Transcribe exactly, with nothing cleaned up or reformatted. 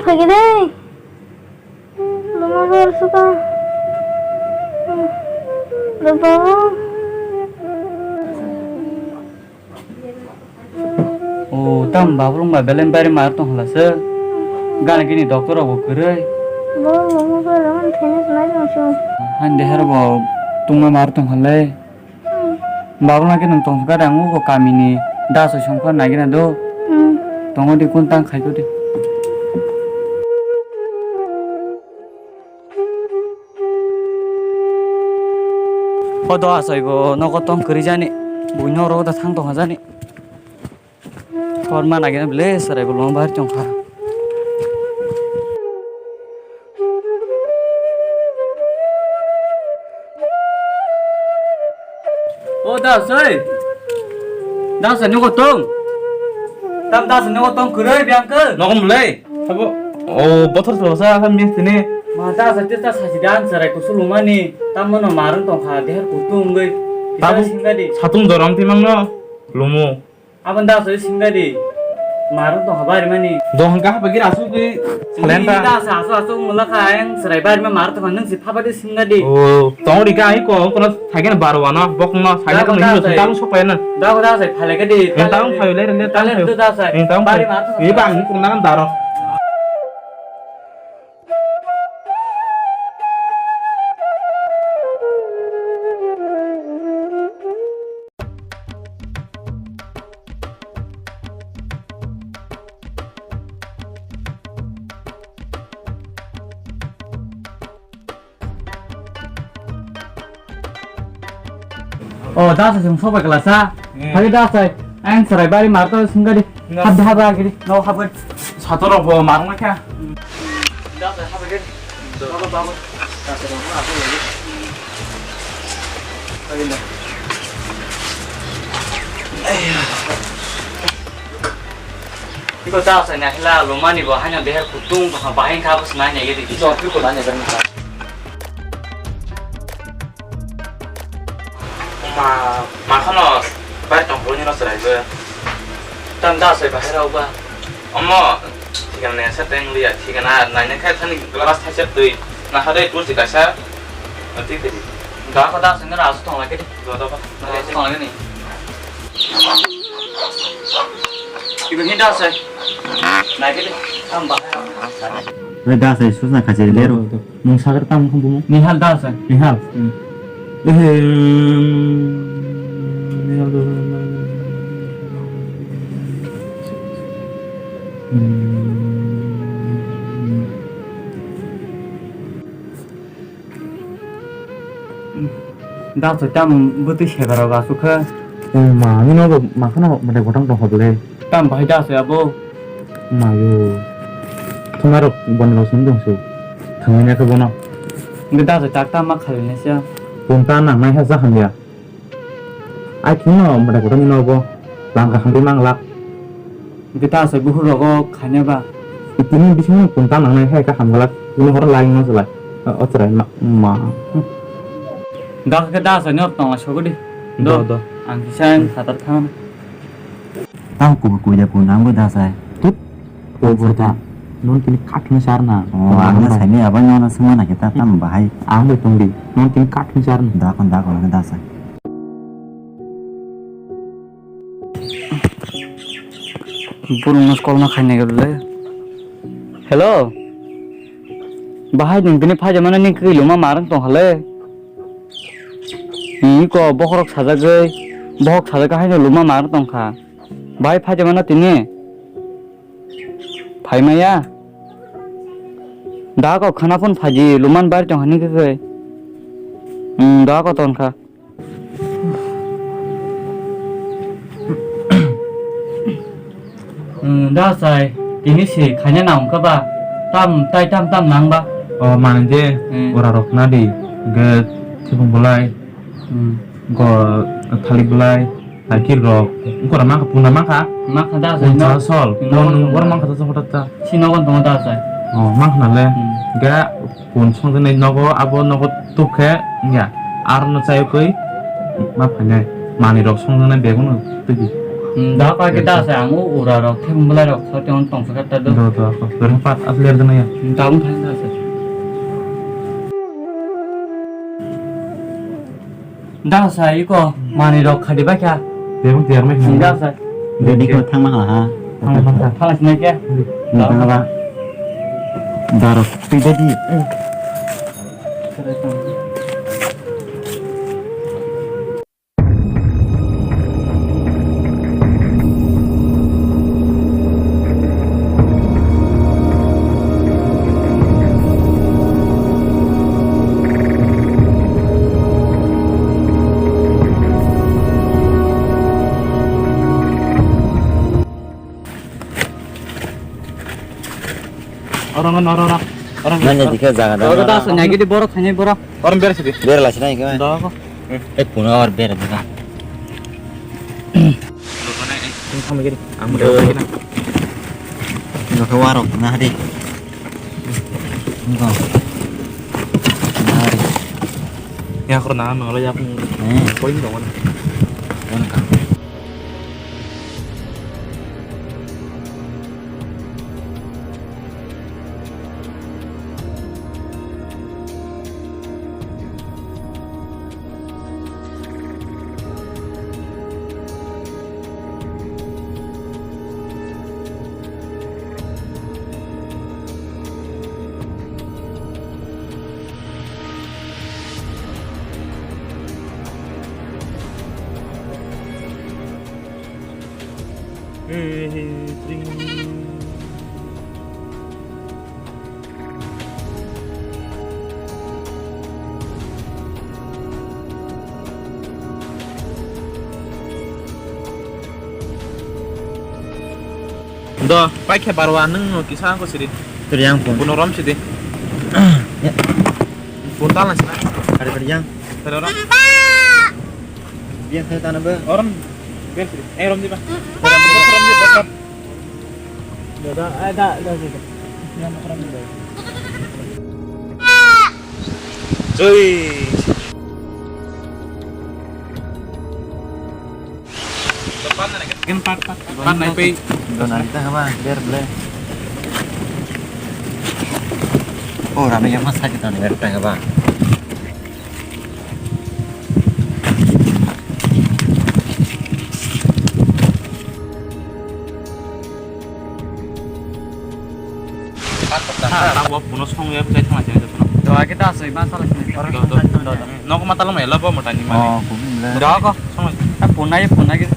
Lagi deh. Lama bar suka. Lupa. O, tam babu rok ba belai bari mar tong hala se. Gana gini doctor rok bo kwrwi. Bo, bo, bo, bo, bo, tennis nai tong su. Han de her bo tungma mar tong halai. Babu na ke nang tong ka dang o kamini da so song pha nai gina do. Hmm. Tongo di kun tang khai ko di. O do asai bo nogo tong kwrwi jani. Buino oro da thang tong jani. Hor ma nagina ble sarai bo lom bahar tong kha. O da asai. Da asai nogo tong. Tam da asai nogo tong kwrwi biang ke. Nogo mulai. Sabo, o, bothor se basa, ha, miss tini. Ma, ta sa, ta sa, si dan sarai kusu lumani. Tam mano marung tong kha, deher kutu ungui. Tabu, singadi. Satung doram timang no, lumu. Abang da sa, singadi. Marung tong kha bari mani. Dohang kah bagi rasu ki, salenta. Da sa, asu, asu, mula kha, yang sarai bari ma marung tong kha, nang si pha bari singadi. O, tong ri ka, ai ko, kono Thaigena baro ano, bokno, thaigena tamo hinjo, tamo sokpaina. Dago da sai, phalai gadi. Tamo phalai le, tamo phalai. Bari ma. Bang ni kurna kan daro. O, da sa sung sobai kala sa. Hmm. Hai da sa, ang sarai bari mar to sung gadi. Hab hab gadi. No hab. Sator bo mar ma kya. Da sa hab gadi. Baba baba. Da sa ma hab gadi. Iko ta sa na hila lumani bo haino deher kutung bahai kha bus nai nai gadi. Iko kutung nai nai gadi. Ma, ma khano bai tong boni no chwrai bo. Tam da sai bahai rok ba. Omo, thikana ne sa teng liya, thikana nai ne khai thani glass thaisa twi. Na ha dai tulsi kaisa. Ati kedi. Da kha da sai na rasu tong lagi di. Do do ba. Na rasu tong lagi ni. Ibu ni da sai. Nai kedi. Tam bahai. Oi da sai susna khachi lero. Nung sakar tam khum bumu? Nihal da sa. Nihal? Hmm. Ehem, Nihal da. Hmm. Da sa tam bwtwi sebara ba sukha. Oh, ma, ani no bo ma khana mate gotang tong hoble. Tam bahai da sa abo. Mayo. Thuma rok bon rok sung dong su. Thangwi na khe bono. Ngi da sa tak ta ma khali ne sia. Pon ta nang nai ha sa hamya. Ai thung no mada kotor ni no bo. Lang ka hamri mang lak. Ngi da sa buhur rogo khanya ba. Itini bising pon ta nang nai hai ka ham galak. Ini hor lai no sulai. O chrai ma. Ma. Da ka da sa nyor tong la sogodi. Do, do. Ang kisa ang satar thang. Tamo kubur kuida kun ang bo da sai. Tut. Kubur ta. Non tini kathung sar na. Oh, ang na sai ni abai no na sima na kita tam bahai. Ang bai tong di. Non tini kathung sar na. Da kon da kon da sai. Burung no call ma khaina gele. Hello. Bahai nung tini phaja mana ni kwi luma marang tong hale. Ni ko bokhorok sajagwi, bokhok sajagwi haino luma mar tongkha. Bai phaijamano tini? Phaimaya? Da kok khana phone phaji, luman bari tongkha nini khe. Hmm, da kok tongkha. Hmm, da sai, tini se khaina na wngkha ba? Tam, tai tam tam nang ba? O, manwi de, hmm, ora rok na di, ge, thibung bolai, hmm, go, thalik bolai, thakir rok, ungkora mangkha, puna mangkha? Mangkha da sai, puna no? Sol, no, no, no, no, mangkha da sai, hotat ta. Si nogon tongo da sai. O, mangkha na le, hmm, ge, Pun songjaknai nogo, abo nogo tuk khe wngya. Aro no chayokgwi ma phainai. Manwi rok songjaknai bag no twibi. Da ka kita sa ang u ura rok thek mulai rok sa tong tong sa kata do. Do do ko. Bereng pat asli ada naya. Tabung thang da sa. Da sa iko mani rok khadi ba kya. Bereng tiar mai. Da sa. Jadi ko thang ma ha. Thang ma ha. Thang sinai kya. Thang ba. Darok twi jadi. Oro no, oro no. Oro no. Nanya dikhe jaga da. Oro da so nagi di borok khainai borok. Oro bera sidi. Bera lasi nai khe. Da ko. Eh, puna or bera dikha. Ang mo na. Nokha warok na hari. Nokha. Na hari. Ya, kor na, no, lo ya. Eh. Poin dong. Wan ka. Do, paikhe barwa nwng no kisa angko sidi. Turi yang phone. Bono rom sidi. Ya. Phone tal na sina. Kari kari yang. Tadi orang. Biar saya tanah be. Orang. Biar sidi. Eh, rom di ba. Rom di ba. Dada, eh, da, da, da. Yang orang di ba. Cuy. Ken pat, pat, pat nai pei. Donari ta haba, ber ble. Oh, rame yang mas sakit donari ta haba. Ha, abo puno song ya, bujai thang aja, jotono. Do age da asoi ma sala sini. Do, do, do, do. Noko ma talo ma ela bo motani mani. Oh, kubi le. Do ko, song. Ah, punai, punai ke.